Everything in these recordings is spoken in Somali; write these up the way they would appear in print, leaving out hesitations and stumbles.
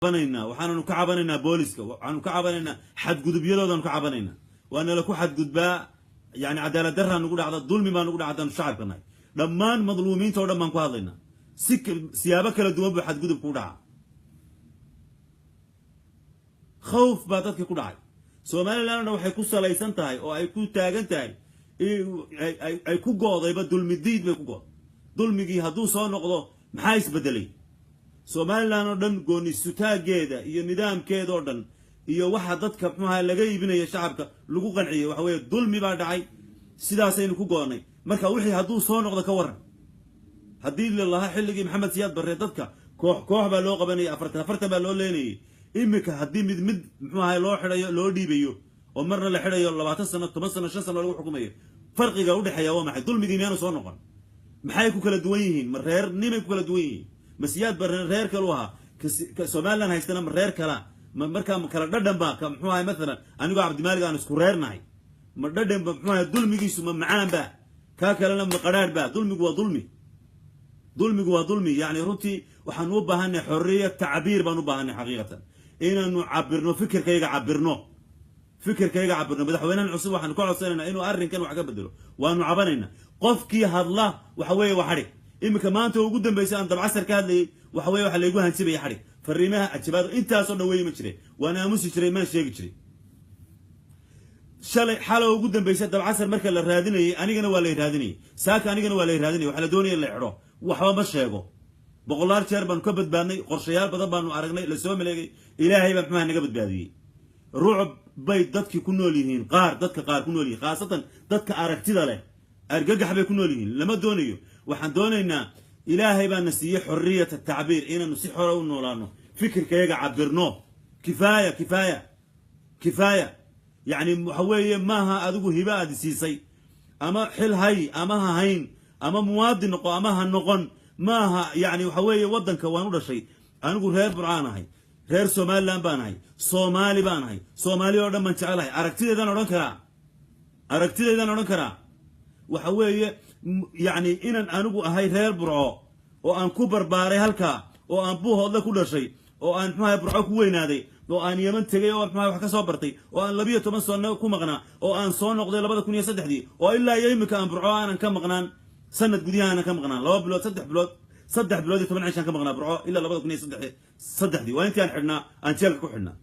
Cabanaynaa, waxaananu ka cabanaynaa booliska, waxaanu ka cabanaynaa xadgudubyadoodaanu ka cabanaynaa. Waa nala ku xadgudbaa, yani cadaalad darraa nugu dhacda, dulmi baa nugu dhacda haddaanu shacabka nahay. Dhammaan madluumiinta o dhan baan ku hadlaynaa. Si siyaabo kala duwan buu xadgudubku u dhacaa. Khawf baa dadkii ku dhacay. Somaliland o dhan waxay ku salaysan tahay oo ay ku taagan tahay, ay ku go'dayba dulmi diid bay ku go'day. Dulmigii hadduu soo noqdo, maxaa isbedelay? Somaliland oo dhan gooni sutaageeda iyo nidaamkeeda oo dhan iyo waxa dadka, muxuaha, laga iibinaya, shacabka lagu qanciyay, waxa weeye dulmi baa dhacay, sidaasaynu ku go'nay. Marka wixii hadduu soo noqdo, ka waran? Haddii la lahaa xilligii Maxamed Siyaad Barre dadka koox koox baa loo qabanayay, afartan afartan baa loo leenayay, iminka haddii mid mid, muxuu ahay, loo xidhayo, loo dhiibayo, oo marna la xidhayo 20 sano, 10 sano, 5 sano lagu xukumayo, farqiga udhexeeya waa maxay? Dulmigii miyaanu soo noqon? Maxay ku kala duwan yihiin? Ma reer nimay ku kala duwan yihiin? Ma Siyaad Barre reer kalu ahaa, ka Somaliland haystana ma reer kala? Ma markaa ma kala dhadhan ba? Ka, muxuu ahay, maalan anigoo Cabdimaalig aan isku reernahay, ma dhadhan ba? Muxuu ahay, dulmigiisu ma macaan ba, kaa kalena ma qadhaadh ba? Dulmigu waa dulmi, dulmigu waa dulmi. Yani runtii waxaanu u baahanay xorriya tacbiir baan u baahanay, xaqiiqatan, inaanu cabirno fikirkayga, cabirno fikirkayga, cabirno. Madaxweynahan cusub waxaanu ka codsanaynaa inuu arrinkan wax ka bedelo. Waanu cabanaynaa. Qofkii hadla, waxa weeye, waa xadhig. Iminka maanta ugu dambeysay aan Dabcasar ka hadlayay, waxa weye waxa laygu hanjabaya xadhig, fariimaha ajabaado intaasoo dhan wey ma jiray. Waan aamusi jiray, maan sheegi jiray. Shalay, xalo ugu dambeysay Dabcasar marka la raadinayay, anigana waa lay raadinayay. Saaka anigana waa lay raadinayay, waxaa la doonaya in la xidho. Waxba ma sheego. Boqolaal jeer baanu ka badbaadnay, qorshayaal badan baanu aragnay lasoo maleegay. Ilaahay baa, muxuaha, naga badbaadiyey. Rucub bay dadkii ku nool yihiin qaar, dadka qaar ku nool yihiin, khaasatan dadka aragtida leh, argagax bay ku nool yihiin. Lama doonayo. Waxaan doonaynaa, Ilaahay baana siiyey xorriyata tacbiir, inaanu si xora u noolaano, fikirkayaga cabirno. Kifaaya, kifaaya, kifaaya. Yacni waxa weeye, maaha adigu hiba aad siisay ama xil hay ama ha hayn ama muwaadin noqo ama ha noqon, maaha. Yani waxa weeye, waddanka waan u dhashay anigu, reer Burcaan ahay, reer Somaliland baan ahay, Soomaali baan ahay, Soomaali oo dhan baan jecelahay. Aragtideedaan odhan karaa, aragtideedaan odhan karaa. Waxa weeye, yacni inaan anigu ahay reer Burco oo aan ku barbaaray halkaa, oo aan Buuhoodle ku dhashay, oo aan, muxuahay, Burco ku weynaaday, oo aan Yeman tegay, oo, muxuahay, wax ka soo bartay, oo aan 12 sano ku maqnaa, oo aan soo noqday 2003-dii, oo ilaa iyo imika aan Burco aanan ka maqnaan sanad gudihi aanan ka maqnaan, 2 bilood, 3 bilood, 3 bilood iyo 10 cishaan ka maqnaa Burco ilaa 2003-dii. Waa intii aan xidhnaa, aan jeelka ku xidhnaa.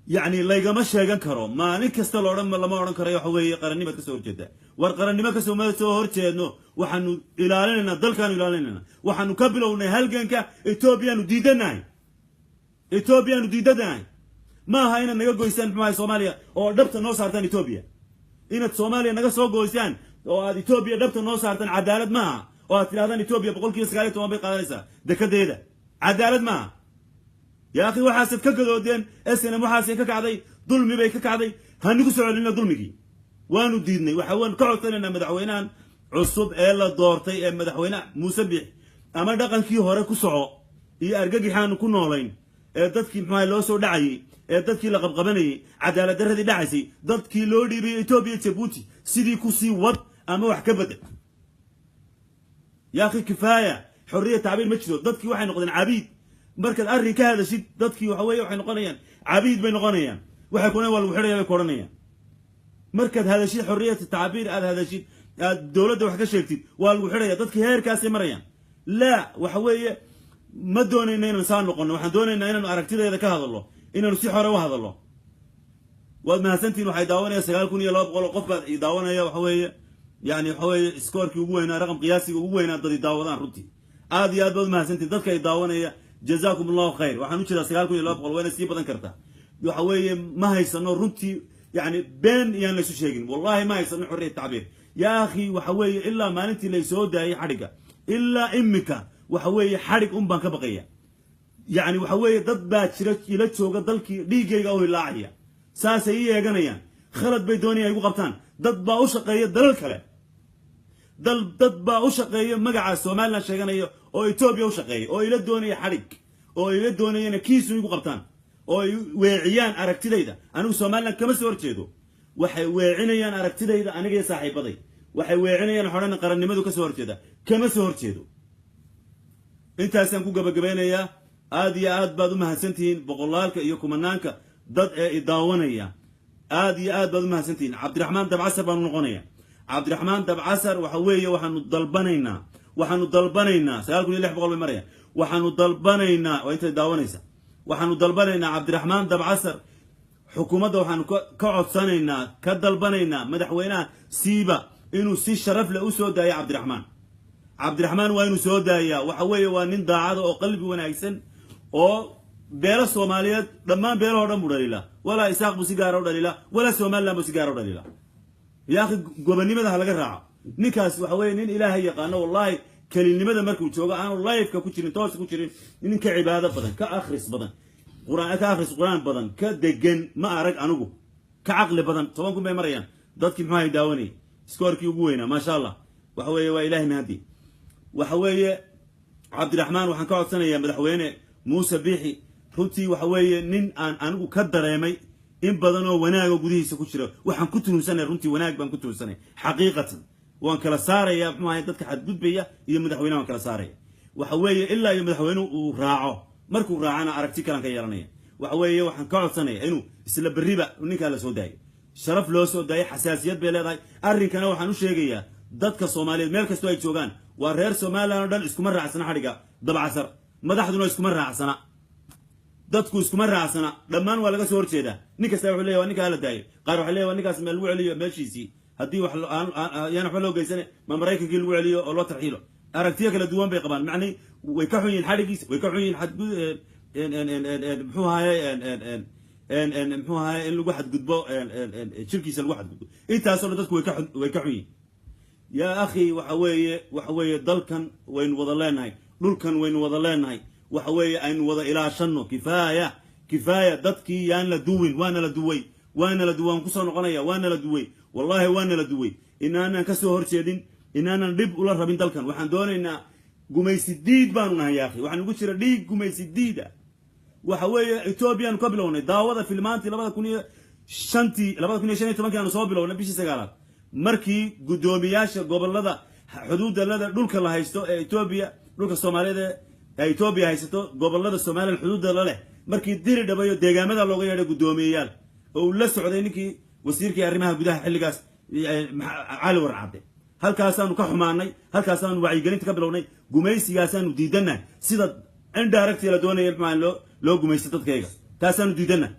Yacni laygama sheegan karo maalin kasta loodhan, lama odhan karayo, waxa weeye, qarannimaad ka soo horjeedaa. War qarannimo kasoo ma soo horjeedno. Waxaanu ilaalinaynaa dalkaanu ilaalinaynaa. Waxaanu ka bilownay halganka Etoobiyaanu diidanahay, Etoobiyaanu diidanahay. Ma aha inaad naga goysaan, muxuu ahay, Soomaaliya oo dhabta noo saartaan Etoobiya. Inaad Soomaaliya naga soo goysaan oo aad Etoobiya dhabta noo saartaan cadaalad maaha, oo aad tidhahdaan Etoobiya 19% bay qaadanaysaa dekedeeda, cadaalad maaha. Yaa akhi, waxaasaad ka gadoodeen. SNM waxaasay ka kacday, dulmi bay ka kacday. Hanigu soo celina dulmigii, waanu diidnay. Waxa waanu ka codsanaynaa madaxweynahan cusub ee la doortay, ee madaxweyne Muuse Biix, ama dhaqankii hore ku soco iyo argagixaanu ku noolayn ee dadkii, muxuaha, loo soo dhacayay, ee dadkii la qabqabanayay, cadaalad darradii dhacaysay, dadkii loo dhiibayay Etoobiya, Jabuuti, sidii kusii wad ama wax ka bedel. Yaa akhi, kifaaya. Xorriya tacbiir ma jiro. Dadkii waxay noqdeen cabiid. Markaad arrin ka hadashid, dadkii waxa weeye waxay noqonayaan cabiid bay noqonayaan. Waxay ku waa lagu xidhaya bay ku odhanayaan. Markaad hadashid, xorriyata tacbiir aad hadashid, aad dowladda wax ka sheegtid, waa lagu xidhaya. Dadkii heerkaasay marayaan. Laa, waxa weeye, ma doonayna inaan saa noqono. Waxaan doonaynaa inaanu aragtideeda ka hadallo, inaanu si xore u hadallo. Waad mahadsantihin. Waxay daawanaya 9200 oo qof baad i daawanaya. Waxa weeye, yani waxa weeye, score-kii ugu weynaa, raqam qiyaasiga ugu weynaa dad i daawadaan. Runtii aad iyo aad baad umahadsantihin dadka i daawanaya. Jazaakum Allahu khayr. Waxaan u jeedaa 9200, wayna sii badan kartaa. Waxa weeye, ma haysano runtii, yani been iyaan laysu sheegin, wallahi ma haysano xorriyat tacbiir. Yaa akhi, waxa weeye, ilaa maalintii laysoo daayay xadhigga ilaa imika, waxa weeye, xadhig un baan ka baqaya. Yacni waxa weeye, dad baa jira ila jooga dalkii, dhiiggayga u hilaacaya, saasay ii eeganayaan, khalad bay doonayaan igu qabtaan. Dad baa u shaqeeya dalal kale, dal dad baa u shaqeeya magaca Somaliland sheeganaya oo Etoobiya u shaqeeya, oo ila doonaya xadhig, oo ila doonayana kiisu igu qabtaan, oo ay weeciyaan aragtidayda. Anigu Somaliland kama soo horjeedo. Waxay weecinayaan aragtidayda, aniga iyo saaxiibaday waxay weecinayaan xodhan qarannimadu ka soo horjeeda. Kama soo horjeedo. Intaasaan ku gabagabeynayaa. Aad iyo aad baad u mahadsantihiin boqolaalka iyo kumanaanka dad ee idaawanaya. Aad iyo aad baad u mahadsantihiin. Cabdiraxmaan Dabcasar baanu noqonaya. Cabdiraxmaan Dabcasar waxa weeye waxaanu dalbanaynaa 9600 bay maraya. Waxaanu dalbanaynaa, waa intay daawanaysa, waxaanu dalbanaynaa Cabdiraxmaan Dabcasar. Xukuumadda waxaanu ka codsanaynaa, ka dalbanaynaa, madaxweynaha siiba, inuu si sharaf leh u soo daayo Cabdiraxmaan. Cabdiraxmaan waa inuu soo daayaa. Waxa weeye waa nin daacada oo qalbi wanaagsan oo beelo Soomaaliyeed, dhammaan beelahoo dhan buu dhaliilaa. Walaa Isaaq buu si gaara u dhaliilaa, walaa Somaliland buu si gaara u dhaliilaa. Yaa akhi, gobonnimada ha laga raaco ninkaas. Waxa weeye nin Ilaahay yaqaano. Wallaahi, kelinimada markuu joogo, aanu live-ka ku jirin, tooska ku jirin, nin ka cibaado badan, ka akhris badan Quraan, ka akhris Quraan badan, ka degan ma arag anigu, ka caqli badan. 10,000 bay marayaan dadkii muxuu ahay daawanayay, score-kii ugu weynaa, maasha Allah. Waxa weeye waa Ilaahay mahadi. Waxa weeye Cabdiraxmaan waxaan ka codsanayaa madaxweyne Muuse Biixi. Runtii waxa weeye nin aan anigu ka dareemay in badan oo wanaago gudihiisa ku jira. Waxaan ku tuhunsanay, runtii wanaag baan ku tuhunsanay. Xaqiiqatan waan kala saaraya muxuu ahay dadka xadgudbaya iyo madaxweynaha waan kala saaraya. Waxa weeye ilaa iyo madaxweynuhu uu raaco, markuu raacana aragti kalan ka yeelanaya. Waxa weeye waxaan ka codsanaya inuu isla berriba ninkaa la soo daayo, sharaf loo soo daayo. Xasaasiyad bay leedahay arrinkana. Waxaan u sheegayaa dadka Soomaaliyeed meel kastoo ay joogaan, waa reer Somaliland oo dhan, iskuma raacsana xadhiga Dabcasar. Madaxduna iskuma raacsana, dadku iskuma raacsana, dhammaan waa laga soo horjeedaa. Nin kasta wuxuu leeyahay waa ninkaa la daayo. Qaar waxay leeyahay waa ninkaas meel lagu celiyo meeshiisii, haddii wax yaan waxba loo geysane, ma Maraykankii lagu celiyo oo loo tarxiilo. Aragtiyo kala duwan bay qabaan. Macnii way ka xun yihiin xadhigiisa, way ka xun yihiin xadgud, muxuu ahaye, in lagu xadgudbo jirkiisa, lagu xadgudbo. Intaasoo dhan dadku way ka xun yihiin. Yaa akhi, waxa weeye dalkan waynu wada leenahay, dhulkan waynu wada leenahay. Waxa weeye aynu wada ilaashanno. Kifaaya, kifaaya. Dadkii yaan la duwin. Waana la duway, waana la duway. Waan kusoo noqonaya, waana la duway, wallaahi waana la duway. Inaanan ka soo horjeedin, inaanan dhib ula rabin dalkan. Waxaan doonaynaa, gumaysi diid baanu nahay. Yaa akhi, waxaan ugu jira dhiig gumaysi diida. Waxa weeye Etoobiyaanu ka bilownay daawada filmaantii 2005-tii, 2015-kii aanu soo bilownay, bishii sagaalaad, markii guddoomiyaasha gobolada xuduudalada dhulka la haysto ee Etoobiya, dhulka Soomaaliyeed ee Etoobiya haysato, gobolada Somaliland xuduudda la leh, markii Diri Dhabayo deegaamada looga yeedhay guddoomiyeyaal oo uu la socday ninkii wasiirkii arrimaha gudaha xilligaas, Cali Warcadde, halkaasaanu ka xumaanay, halkaasaanu wacyigelinta ka bilownay. Gumaysigaasaanu diidannahay, sida indirect la doonaya maxaa loo gumaysto dadkayga, taasaanu diidannahay.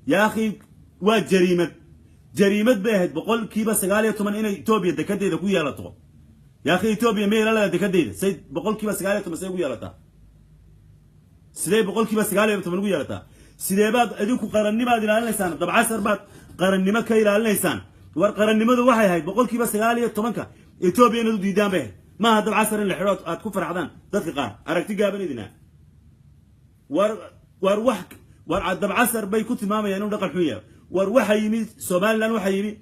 Yaa akhi, waa jariimad, jariimad bay ahayd 19% inay Etoobiya dekedeeda ku yeelato. Yaa akhi, Etoobiya miyay la leedahay dekadeyda? Say 19% say ugu yeelataa? Sidee 19% ugu yeelataa? Sidee baad idinku qarannimaad ilaalinaysaan? Dabcasar baad qarannimo ka ilaalinaysaan. War qarannimadu waxay ahayd 19%-ka Etoobiya inaad u diidaan bay ahayd. Maaha Dabcasar in la xidho aad ku farxdaan. Dadka qaar aragti gaaban idina. War wax, war Dabcasar bay ku tilmaamayaan inuu dhaqan xun yahay. War waxa yimi Somaliland, waxa yimi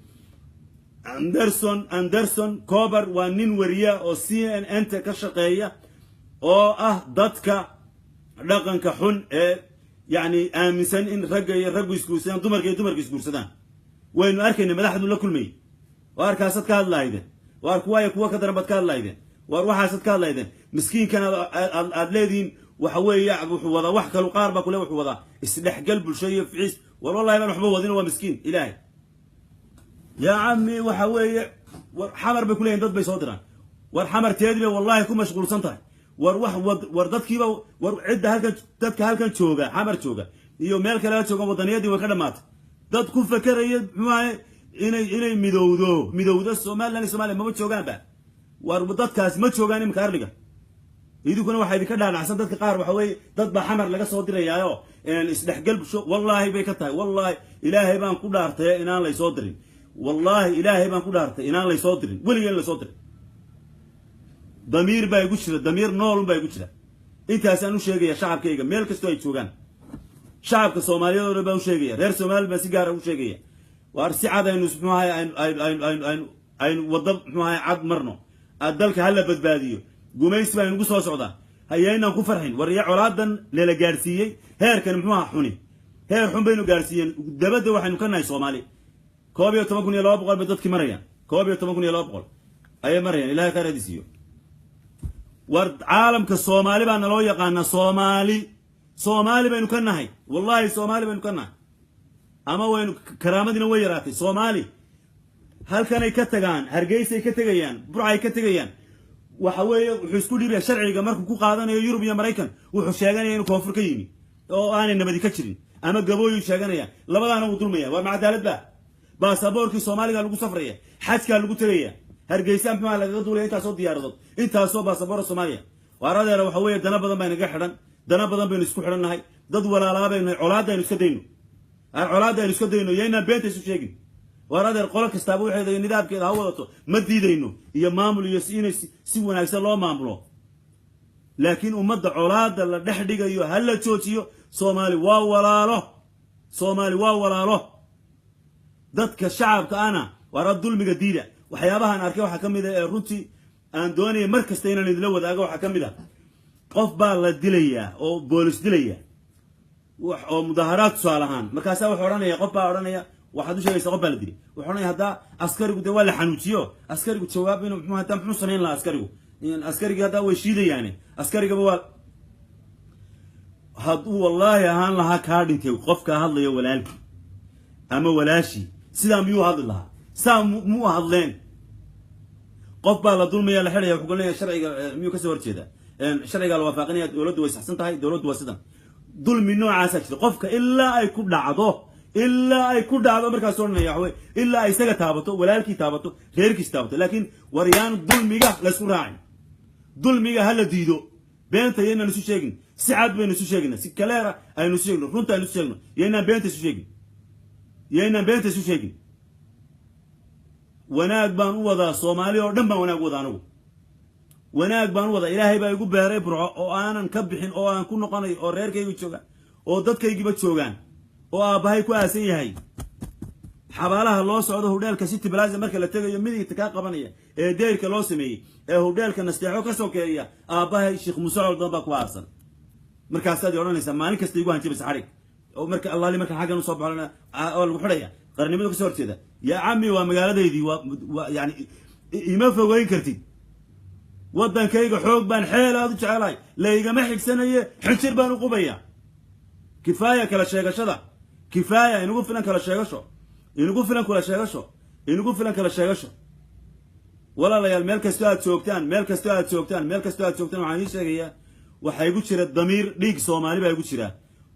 Anderson Cooper. Waa nin wariya oo CNN ta ka shaqeeya oo ah dadka dhaqanka xun ee yacni aaminsan in ragga iyo raggu isguursadaan, dumarka iyo dumarka isguursadaan. Waynu arkayna madaxdu la kulmayay. Waar kaasaad ka hadlahaydeen, waar kuwaaya kuwa ka daran baad ka hadlahaydeen, waar waxaasaad ka hadlahaydeen. Miskiinkan aad leedihiin waxa weeye wuxuu wadaa wax kalu, qaar baa kule wuxuu wadaa isdhexgal bulsho iyo ficiis. War wallahi baan waxba wadin, waa miskiin Ilaahay. Yaa cammi, waxa weeye war Xamar bay kuleeyihin, dad bay soo diraan. War Xamar teedii bay wallahi ku mashquulsan tahay. War wax wad, war dadkiiba, war cidda halkan, dadka halkan jooga, Xamar jooga iyo meel kale jooga, wadaniyadii way ka dhamaatay. Dad ku fekeraya muxuu ahay inay midowdo Somaliland iyo Somalia mama joogaanba. War dadkaasi ma joogaan iminka arliga. Idinkuna waxaa idinka dhaadhacsan dadka qaar, waxa weeye dad baa Xamar laga soo dirayaayo isdhexgal bulsho. Wallaahi bay ka tahay, wallaahi Ilaahay baan ku dhaartay inaan laysoo dirin. Wallaahi Ilaahay baan ku dhaartay inaan laysoo dirin, weligeen laysoo dirin. Damiir baa igu jira, damiir noolun baa igu jira. Intaasaan u sheegaya shacabkayga meel kastoo ay joogaan. Shacabka Soomaaliyeed oo dhan baan u sheegaya, reer Somaliland baan si gaara u sheegaya. Waar si cad aynu muxuu ahay aynu waddo muxuu ahay cad marno, dalka hala badbaadiyo. Gumaysi baa inugu soo socdaa, hayaynaan ku farxin. War iyo colaadan lala gaadhsiiyey heerkan muxuu aha xuni, heer xun baynu gaadhsiiyeen. Dabadda waxaynu ka nahay Soomaali. 11,200 bay dadkii marayaan, 11,200 ayay marayaan. Ilahay khayr hadi siiyo. War caalamka Soomaali baa naloo yaqaanaa. Soomaali, Soomaali baynu ka nahay. Wallaahi, Soomaali baynu ka nahay, ama waynu karaamadiina way yaraatay. Soomaali halkanay ka tagaan, Hargeysay ka tegayaan, Burcay ka tegayaan. Waxa weeye, wuxuu isku dhiibaya sharciga markuu ku qaadanayo Yurub iyo Maraykan, wuxuu sheeganaya inuu koonfur ka yimi oo aanay nabadi ka jirin, ama Gabooyuu sheeganaya. Labadaana wuu dulmaya. War ma cadaalad ba? Baasaboorkii Soomaaliga lagu safraya, xajkaa lagu tegaya, Hargeysa muxuuha lagaga duulaya intaasoo diyaaradood, intaasoo baasaboora Soomaaliya. Waar adeera, waxa weeye, dana badan baa inaga xidhan, dana badan baynu isku xidhan nahay, dad walaalaa baynu nahay. Colaadda aynu iska dayno, colaadda aynu iska dayno, iyo inaan beenta isu sheegin. Waar adeer, qolo kastaaba waxeeda iyo nidaamkeeda ha wadato, ma diidayno, iyo maamul iyo inay si wanaagsan loo maamulo, laakiin ummadda colaadda la dhex dhigayo ha la joojiyo. Soomaali waa walaalo, Soomaali waa walaalo. Dadka shacabka ana waara dulmiga diida. Waxyaabahaan arkay waxaa ka mid a ee runtii aan doonaya mar kasta inaan idinla wadaago, waxaa ka mid a qof baa la dilayaa oo boolis dilaya oo mudaaharaad tusaale ahaan. Markaasaa wuxuu odhanaya, qof baa odhanaya, waxaad u sheegaysaa qof baa la dilay, wuxuu odhanaya haddaa askarigu dee waa la xanuujiyo, askarigu jawaab inuu muxuu haddaa muxuu samayn lahaa askarigu? Askarigii haddaa way shiidayaane, askarigaba waa hadduu wallaahi ahaan lahaa kaa dhintay qofkaa hadlayo walaalkii ama walaashii, sidaa miyuu hadli lahaa? Saa muu hadleen? Qof baa la dulmaya, la xidhaya, wuxuu leeyahay sharciga miyuu kasoo horjeedaa? Sharcigaa la waafaqinaya, dowladdu way saxsan tahay, dowladdu waa sidan. Dulmi noocaasaa jira. Qofka ilaa ay ku dhacdo, ilaa ay ku dhacdo markaas odhanaya waxa wey, ilaa ay isaga taabato, walaalkii taabato, reerkiis taabato. Laakiin waryaan dulmiga laysku raacin, dulmiga ha la diido. Beenta yaynaan isu sheegin, si cad baynu isu sheegina, si kaleera aynu isu sheegno, runta aynu isu sheegno. Yaynaan beenta isu sheegin, yaynaan beenta isu sheegin. Wanaag baan u wadaa Soomaali oo dhan baan wanaag u wadaa. Anigu wanaag baan u wadaa. Ilaahay baa igu beeray Burco oo aanan ka bixin oo aan ku noqonay oo reerkaygu joogaan oo dadkaygiiba joogaan oo aabbahay ku aasan yahay. Xabaalaha loo socdo, hudheelka City Plaza marka la tegayo, midigta kaa qabanaya ee deyrka loo sameeyey ee hudheelka Nasteexo ka sokeeya, aabbahay Sheekh Muuse Coldoon baa ku aasan. Markaasaad i odhanaysaa, maalin kasta igu hanjabaysa xadhig oo marka allaali markaan xaggan usoo baxo oo lagu xidhaya, qarnimadu kasoo horjeeda. Yaa cami, waa magaaladaydii, waa yani ima fogeyn kartid. Waddankayga xoog baan xeel aad u jecelahay, laygama xigsanaye, xinjir baan u qubaya. Kifaaya kala sheegashada, kifaaya inugu filan kala sheegasho, inugu filan kala sheegasho, inugu filan kala sheegasho. Walaalayaal, meel kastoo aad joogtaan, meel kastoo aad joogtaan, meel kastoo aad joogtaan, waxaan ii sheegayaa, waxaa igu jira damiir, dhiig Soomaali baa igu jira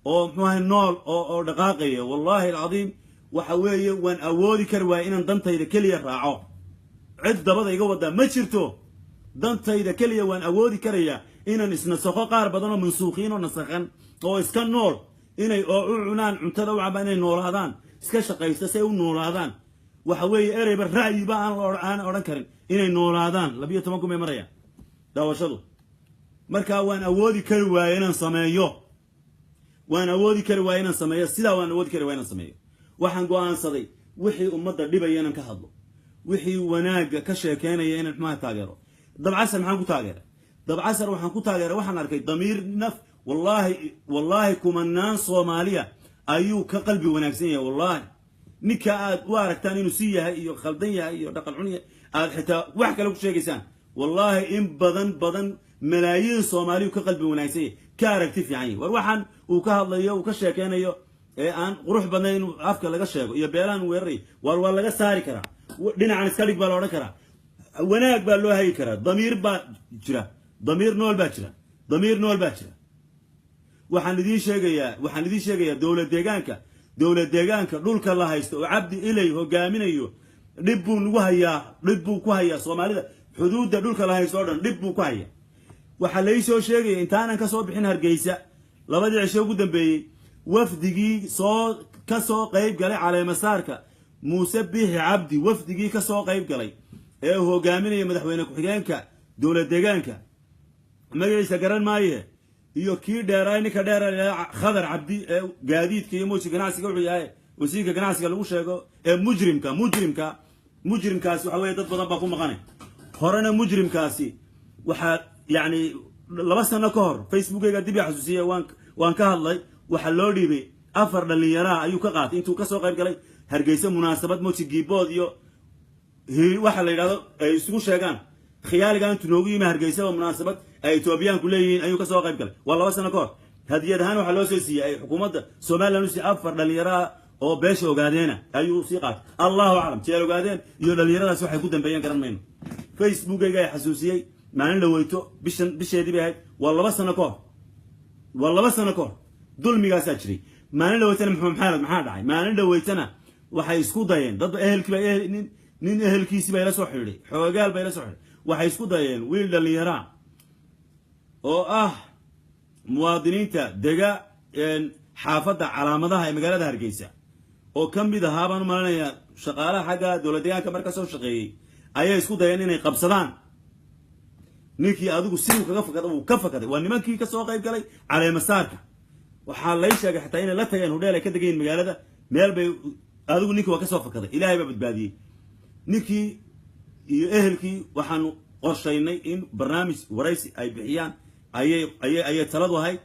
oo muxuu ahay nool oo dhaqaaqaya. Wallaahi alcadiim, waxa weeye, waan awoodi kari waaya inaan dantayda keliya raaco. Cid dabada iga wadaa ma jirto. Dantayda keliya waan awoodi karayaa inaan isnasakho. Qaar badan oo mansuukhiin oo nasakhan oo iska nool inay oo u cunaan cuntada, u cabaan, inay noolaadaan, iska shaqaysta si ay u noolaadaan. Waxa weeye, ereyba ra'yiba aan odhan karin inay noolaadaan. 12,000 bay marayaan daawashadu. Markaa waan awoodi kari waaye inaan sameeyo, waan awoodi kari waaye inaan sameeyo sidaa, waan awoodi kari waaye inaan sameeyo. Waxaan go'aansaday wixii ummadda dhibaya inaan ka hadlo, wixii wanaagga ka sheekeynaya inaan xumaha taageero. Dabcasar maxaan ku taageeray? Dabcasar waxaan ku taageeray, waxaan arkay damiir naf. Wallaahi, wallaahi, kumanaan Soomaaliya ayuu ka qalbi wanaagsan yahay. Wallaahi, ninka aad u aragtaan inuu si yahay iyo khaldan yahay iyo dhaqan xun yahay, aad xitaa wax kale ku sheegaysaan, wallaahi, in badan badan malaayiin Soomaaliyu ka qalbi wanaagsan yahay, ka aragti fiican yahay. War waxaan uu ka hadlayo, uu ka sheekeynayo ee aan qurux badnayn inuu afka laga sheego iyo beelahan weeraray, waar waa laga saari karaa, dhinacan iska dhig baa la odhan karaa, wanaag baa loo hagi karaa. Damiir baa jira, damiir nool baa jira, damiir nool baa jira. Waxaan idiin sheegayaa, waxaan idiin sheegayaa, dowlad deegaanka, dowlad deegaanka dhulka la haysto oo Cabdi Ilay hogaaminayo dhib buu nagu hayaa, dhib buu ku hayaa Soomaalida. Xuduudda dhulka la haysto o dhan dhib buu ku hayaa. Waxaa lai soo sheegaya, intaanan ka soo bixin Hargeysa labadii cisho ugu dambeeyey, wafdigii soo ka soo qayb galay caleemasaarka Muuse Biixi Cabdi, wafdigii ka soo qayb galay ee uu hogaaminaya madaxweyne ku-xigeenka dowlad deegaanka, magaciisa garan maaye, iyo kii dheeraay, ninka dheera Khadar Cabdi ee gaadiidka iyo muusi ganacsiga wuxuu yahay wasiirka ganacsiga lagu sheego ee mujrimka, mujrimka, mujrimkaasi waxa weeye dad badan baa ku maqanay horena. Mujrimkaasi waxaa yacni 2 sano ka hor Facebookayga dib i xasuusiyey, waan ka hadlay. Waxaa loo dhiibay afar dhallinyaraha ayuu ka qaatay intuu kasoo qayb galay Hargeysa munaasabad moji giibood iyo waxa la yidhahdo ay isugu sheegaan. Khiyaaliga intuu noogu yimi Hargeysa oo munaasabad ay Etoobiyaanku leeyihiin ayuu ka soo qayb galay. Waa 2 sano ka hor. Hadiyad ahaan waxaa loo soo siiyey, ay xukuumadda Somaliland u siiyey, 4 dhallinyaraha oo beesha Ogaadeena ayuu sii qaatay. Allahu aclam, jeel Ogaadeen iyo dhallinyaradaas waxay ku dambeeyeen garan mayno. Facebookayga ay xasuusiyey maalin dhaweyto, bishan bisheedii bay ahayd. Waa 2 sano ka hor, waa 2 sano ka hor dulmigaasaa jiray. Maalin dhaweytana maxaa dhacay? Maalin dhaweytana waxay isku dayeen dad ehelkii baa nin ehelkiisii baa ila soo xidhiidhay, xoogaal baa ila soo xidhiidhay. Waxay isku dayeen wiil dhallinyaraa oo ah muwaadiniinta dega xaafadda Calaamadaha ee magaalada Hargeysa, oo ka mid ahaa baan u malinayaa shaqaalaha xagga dowlad deegaanka mar ka soo shaqeeyey, ayay isku dayeen inay qabsadaan ninkii. Adigu siduu kaga fakaday, wuu ka fakaday. Waa nimankii ka soo qayb galay caleemasaarka. Waxaa lay sheegay xataa inay la tageen hudheel ay ka degayiin magaalada meel bay. Adigu ninkii waa ka soo fakaday, Ilaahay baa badbaadiyey ninkii iyo ehelkii. Waxaanu qorshaynay in barnaamij waraysi ay bixiyaan ayay taladu ahayd.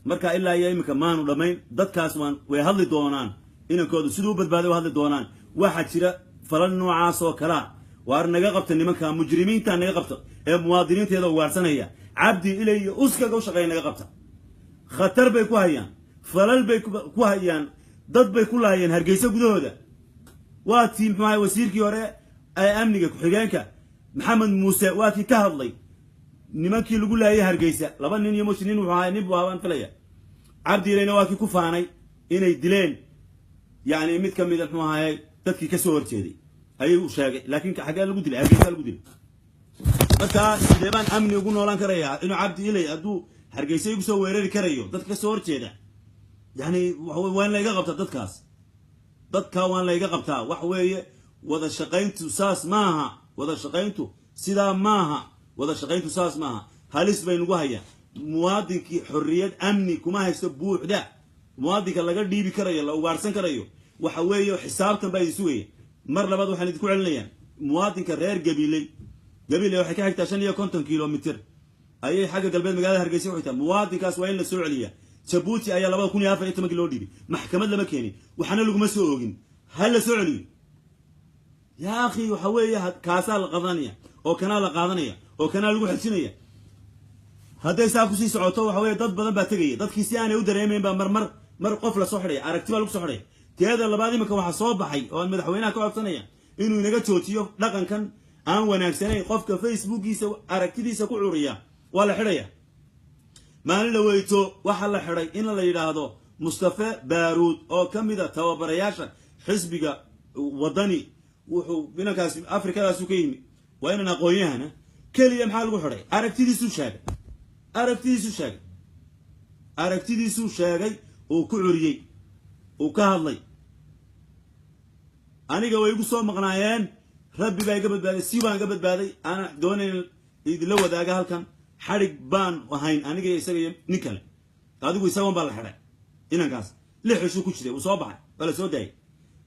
Marka ilaa iyo iminka maanu dhammayn. Dadkaas waan way hadli doonaan, inankoodu siduu u badbaaday way hadli doonaan. Waxaa jira falal noocaas oo kalaa. Waar naga qabta nimanka mujrimiinta, naga qabta ee muwaadiniinteeda ugaarsanaya. Cabdi Ilay iyo uskaga u shaqeeya naga qabta. Khatar bay ku hayaan, falal bay ku hayaan, dad bay ku laayeen Hargeysa gudahooda. Waa tii, muxuu ahay, wasiirkii hore ee amniga ku-xigeenka Maxamed Muuse waa kii ka hadlay nimankii lagu laayay Hargeysa, laba nin iyo moshi nin wuxuu ahaa, nin buu ahaa baan filaya. Cabdi Ilayna waa kii ku faanay inay dileen, yacni, mid ka mida, muxuu ahaayey, dadkii ka soo horjeeday ayuu sheegay. Laakiin xaggee lagu dilay? Hargeysa lagu dilay. Markaa sidee baan amni ugu noolaan karayaa inuu Cabdi Ilay hadduu Hargeysa igu soo weerari karayo dadka ka soo horjeeda? Yani waa in layga qabta dadkaas, dadka waan layga qabtaa. Wax weeye, wada shaqayntu saas maaha, wada shaqayntu sidaa maaha, wada shaqayntu saas maaha. Halis bay nagu hayaan. Muwaadinkii xorriyad amni kuma haysto buuxda. Muwaadinka laga dhiibi karayo, la ugaarsan karayo, waxa weeye xisaabtan baa idin sugaya. Mar labaad waxaan idinku celinayaa, muwaadinka reer Gabiley, Gabiley waxay ka xigtaa 55 kilomitir ayay xagga galbeed magaalada Hargeysa ku xigtaa. Muwaadinkaas waa in la soo celiyaa. Jabuuti ayaa 2014-kii loo dhiibay, maxkamad lama keenin, waxaana laguma soo oogin. Ha la soo celiyo, yaa akhi. Waxa weeye kaasaa la qadanaya oo kanaa la qaadanaya oo kanaa lagu xejinaya. Hadday saa kusii socoto, waxa weye dad badan baa tegaya. Dadkii si aanay u dareemayn baa mar mar qof lasoo xidhaya, aragti baa lagu soo xidhaya. Teeda labaad, iminka waxaa soo baxay oo aan madaxweynaha ka codsanaya inuu inaga joojiyo dhaqankan aan wanaagsanayn. Qofka Facebookiisa aragtidiisa ku curiya waa la xidhaya. Maalin dhaweyto waxaa la xidhay in la yidhaahdo Mustafe Baaruud oo ka mid a tababarayaasha xisbiga Wadani. Wuxuu inankaasi Afrikadaasu ka yimi, waa inan aqoon-yahana. Keliya maxaa lagu xidhay? Aragtidiisuu sheegay, aragtidiisuu sheegay, aragtidiisuu sheegay, uu ku curiyey, uu ka hadlay. Aniga way igu soo maqnaayeen, Rabbi baa iga badbaaday, si baan iga badbaaday. Aana doonayn idinla wadaaga halkan. Xadhig baan ahayn aniga iyo isaga iyo nin kale. Adigu isagoon baa la xidhay. Inankaas 6 cishuu ku jiray, wuu soo baxay, waa la soo daayay.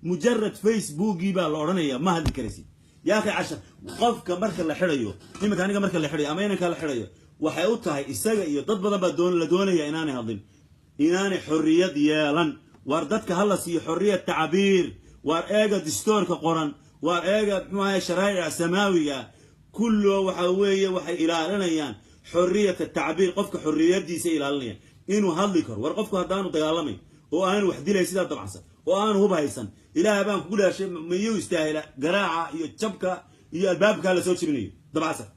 Mujarad Facebookii baa la odhanaya ma hadli karaysid. Yaa akhi, casha qofka marka la xidhayo, iminka aniga marka la xidhayo ama inanka la xidhayo, waxay u tahay isaga iyo dad badan baa la doonaya inaanay hadlin, inaanay xorriyad yeelan. Waar dadka ha la siiyo xorriyad tacbiir. Waar eega distoorka qoran, waar eega, muxuu ahay, sharaa'ica samaawiga kullo. Waxa weeye waxay ilaalinayaan xorriyat tacbiir, qofka xorriyadiisa ilaalinayaan inuu hadli karo. War qofku haddaanu dagaalamayn oo aanu wax dilayn sidaa dabacsan oo aanu hub haysan, Ilaah baan kugu dhaashay, miyuu istaahila garaaca iyo jabka iyo albaabkaa la soo jebinayo dabacsan?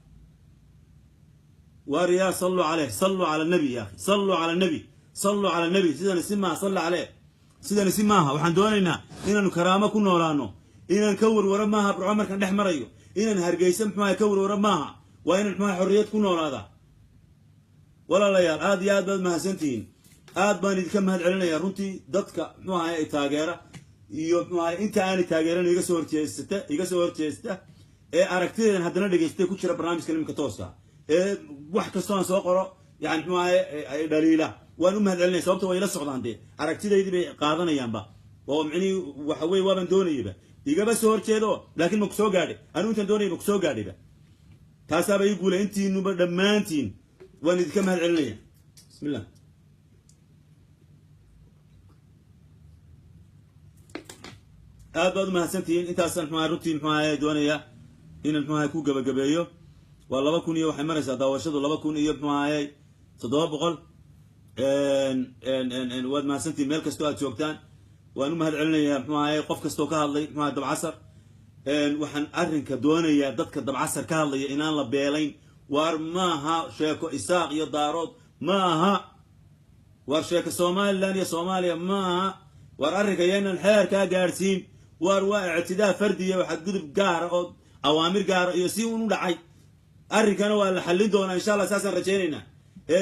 Waar yaa salluu caleyh, salluu cala nabi, ya akhi, salluu cala nabi, salluu cala nabi. Sidani si maaha, salla caleyh, sidani si maaha. Waxaan doonaynaa inaanu karaamo ku noolaano. Inaan ka warwaro maaha Burco markaan dhex marayo, inaan Hargeysa, muxuaha, ka warwaro maaha. Waa inaan, muxuaha, xorriyad ku noolaada. Walaalayaal, aad iyo aad baad mahadsantihiin, aad baan idinka mahad celinaya runtii. Dadka, muxuu ahay, taageera iyo, muxuu ahay, inta aanay taageeran iga soo horjeesata, iga soo horjeesta ee aragtideedan haddana dhegaystay, ku jira barnaamijkan iminka tooska ee wax kastoo aan soo qoro, yani, muxuu ahay, ay dhaliila, waan u mahad celinaya. Sababta way ila socdaan dee, aragtidaydii bay qaadanayaanba oo micnihii waxa weye waabaan doonayaba igaba soo horjeedo, laakiin ma kusoo gaadhay? Anigu intaan doonayay ma kusoo gaadhayba? Taasaaba ii guulay. Intiinuba dhammaantiin waan idinka mahad celinaya. Bismillah, aad baad u mahadsantihiin. Intaasaan, muxuahay, runtii, muxuu ahay, doonaya inaan, muxuu ahay, ku gabagabeeyo. Waa 2000 iyo waxay maraysaa daawashadu 2000 iyo, muxuu ahayey, 700. Waad mahadsantihin meel kastoo aad joogtaan. Waan u mahad celinayaa, muxuu ahayey, qof kastoo ka hadlay, muxuu ahay, Dabcasar. Waxaan arrinka doonayaa dadka Dabcasar ka hadlaya inaan la beelayn. Waar maaha sheeko Isaaq iyo Daarood, ma aha. Waar sheeko Somaliland iyo Soomaaliya ma aha. Waar arrinka yaynan xeerkaa gaadhsiin. Waar waa ictidaa fardiya, xadgudub gaara oo awaamir gaara iyo si uun u dhacay. Arrinkana waa la xallin doonaa, insha Allah, saasaan rajaynaynaa.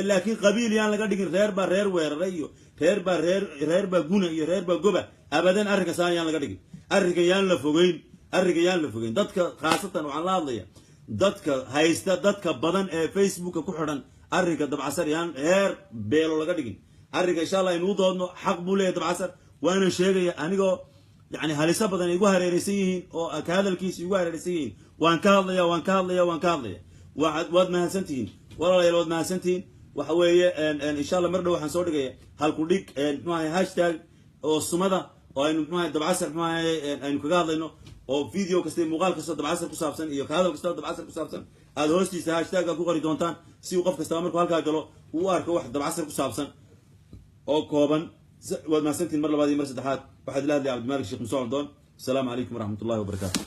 Laakiin qabiil yaan laga dhigin, reer baa reer weeraray iyo reer baa reer, reer baa guna iyo reer baa goba. Abadan arrinka saan yaan laga dhigin. Arrinka yaan la fogeyn, arrinka yaan la fogeyn. Dadka khaasatan waxaan la hadlaya dadka haysta, dadka badan ee Facebooka ku xidhan. Arrinka Dabcasar yaan heer beelo laga dhigin. Arrinka insha Allah inuu doodno, xaq buu leeyahay Dabcasar, waana sheegaya anigoo yani haliso badan igu hareeraysan yihiin oo ka hadalkiisa igu hareeraysan yihiin. Waan ka hadlaya, waan ka hadlaya, waan ka hadlaya. Waad mahadsantihiin, walaalayaal, waad mahadsantihiin. Waxa weeye, insha Allah, mar dhow waxaan soo dhigaya halku dhig, muxuu ahay, hashtag oo sumada oo aynu, muxuu ahay, Dabcasar, muxuu ahay, aynu kaga hadlayno, oo video kasta iyo muuqaal kastoo Dabcasar ku saabsan iyo ka hadal kastoo Dabcasar ku saabsan aada hoostiisa hashtagga ku qori doontaan, si uu qof kastaba markuu halkaa galo uu u arko wax Dabcasar ku saabsan oo kooban. Waad mahadsantihin mar labaad iyo mar saddexaad. Waxaad ila hadlaya Cabdimalik Sheekh Muuse Coldoon. Asalaamu calaykum waraxmat ullahi wabarakaatu.